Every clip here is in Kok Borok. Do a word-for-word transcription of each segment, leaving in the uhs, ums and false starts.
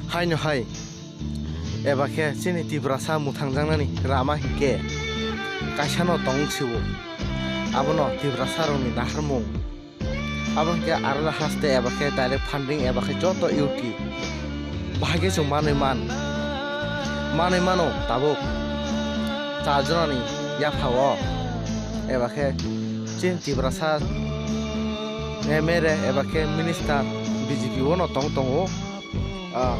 Haino hai, eba khe chini Tiprasa muthangjaknani rama hinkhe kaisano tong sio. Abono Tiprasarokni naharmung. Abo hinkhe arada haste eba khe direct funding eba khe joto U T. Bahai khe chwng manwi man. Manwi mano tabuk. Char jonani yaphao. Eba khe chini Tiprasa M L A eba khe minister B J P o no tong tongo. Ah,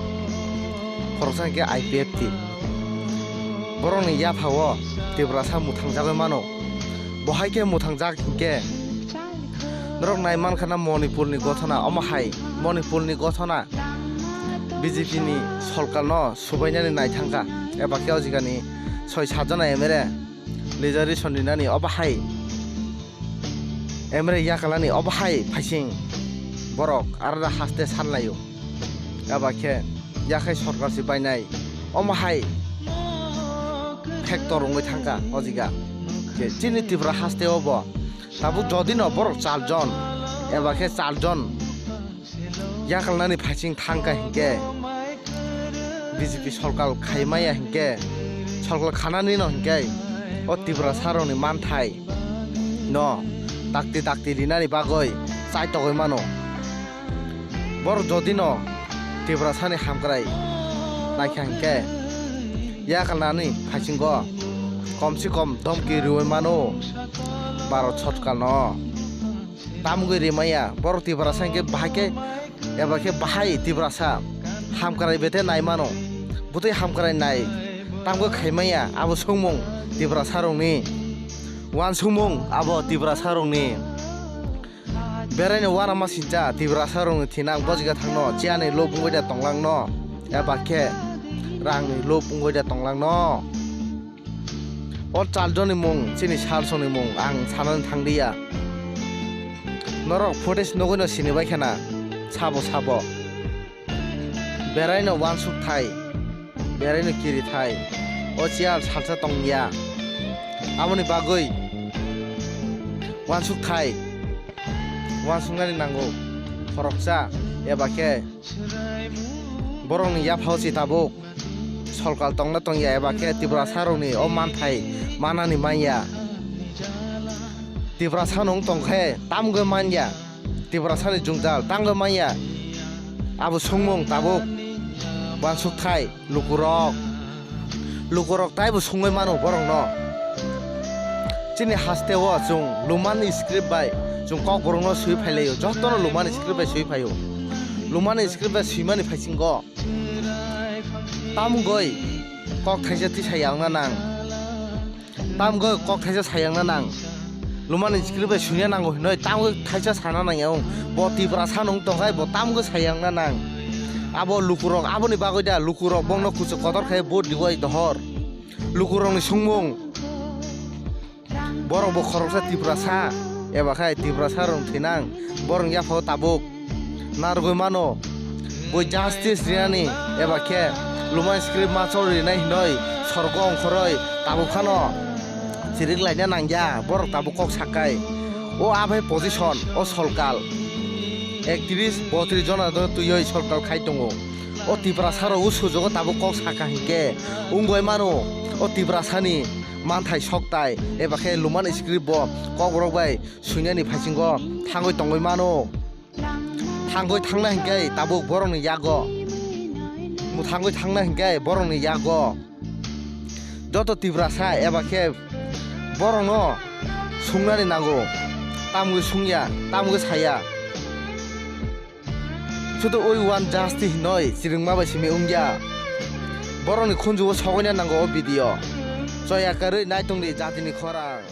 khoroksa hinkhe I P F T. Borokni yaphao Tiprasa muthangjagwi mano. Bohai khe muthangjak hinkhe norok nai mankha na Manipurni gothona, omo hai Manipurni gothona B J P ni sorkarno subainani naithangkha, eba khe o jigani soi sat jona M L A reservation rinani obo hai M L A yakalani obo hai phaising borok arada haste sanlaio. Eba khe yakhai sorkar se bainai omo hai factor wngwi thangkha o jiga. Je chini Tripura haste o bo tabuk jodi no borok char jon eba khe char jon yakalnani phaising thangkha hinkhe, B J P sorkar khai maya hinkhe, sorkar khanani no hinkhe, o Tiprasarokni manthai no dakti dakti rinani bagwi chaitogwi mano. Borok jodi no Tiprasani hamkrai naikha hinkhe, yakalnani phaisingo kom se kom domki riwi mano Bharat sorkar no. Tamgwi rimaya, borok Tiprasa hinkhe bahai khe, eba khe bahai Tiprasa hamkrai bete nai mano. Bwtwi hamkrai nai, tamgwi khaimaya, abo swngmung Tiprasarokni. Uansukmung abo Tiprasarokni. Beraino uanama sincha Tiprasarokni thinang bojika thangno, chiyani lobungwi da tonglangno, eba khe rangni lobungwi da tonglangno. O char jonni mung, chini salsoni mung ang sanani thanglia. Norok footage nugwino sinibai khena, sabo sabo. Beraino uansuk thai, beraino kiri thai. O chair salsa tongya. Aboni bagwi uansuk thai. Uansuknani nango khoroksa eba khe borokni yaphao si tabuk sorkar tongna tongya eba khe Tiprasarokni o manthai manani manya. Tiprasa nung tongkhe tamgwi manya, Tiprasani jwngjal tamgwi manya. Abo swngmung tabuk uansuk thai. Lukurok, lukurok taibo sungwi mano borokno. Chini hasteo chwng Lumani script bai chwng kokborokno swi phailaio, jotono Lumani script bai swi phaio. Lumani script bai swimani phaisingo tamgwi kok thaisa tisaya wngna nang. Tamgwi kok thaisa sayangna nang. Lumani script bai suina nango hinwi tamgwi thaisa sana nangya wng. Bo Tiprasa nung tongkhai bo tamgwi sayangna nang. Abo lukurok aboni bagwi da lukurok bongno kuchuk kotor khai vote riwai dohor. Lukurokni sungmung. Borok bo khoroksa Tiprasa eba khai Tiprasarok thinang borok yaphao tabuk. Narwgwi mano, bui justice rinani eba khe Lumani script machol rinai hinoi sorgo ongkhoroi tabuk phano chirik laina nangya, borok tabuk kok sakai. O abai position, o solkal ektris botris jona do twioi solkal khai tongo. O Tiprasarok o sujogo tabuk kok saka hinkhe wngwi mano o Tiprasani manthai soktai eba khe Lumani script bo kokborok bai suinani phaisingo thangwi tongwi mano. Thangwi thangna hinkhe tabuk borokni yago. Mwthangwi thangna hinkhe borokni yago. Joto Tiprasa eba khe borokno sungnani nango. Tamgwi sungya, tamgwi saya. Sudu ui wan justice hinoi chirwngma bai simi wngya. Borokni khunjugo sogoina nango o video. Choya karwi naitongdi jatini khorang.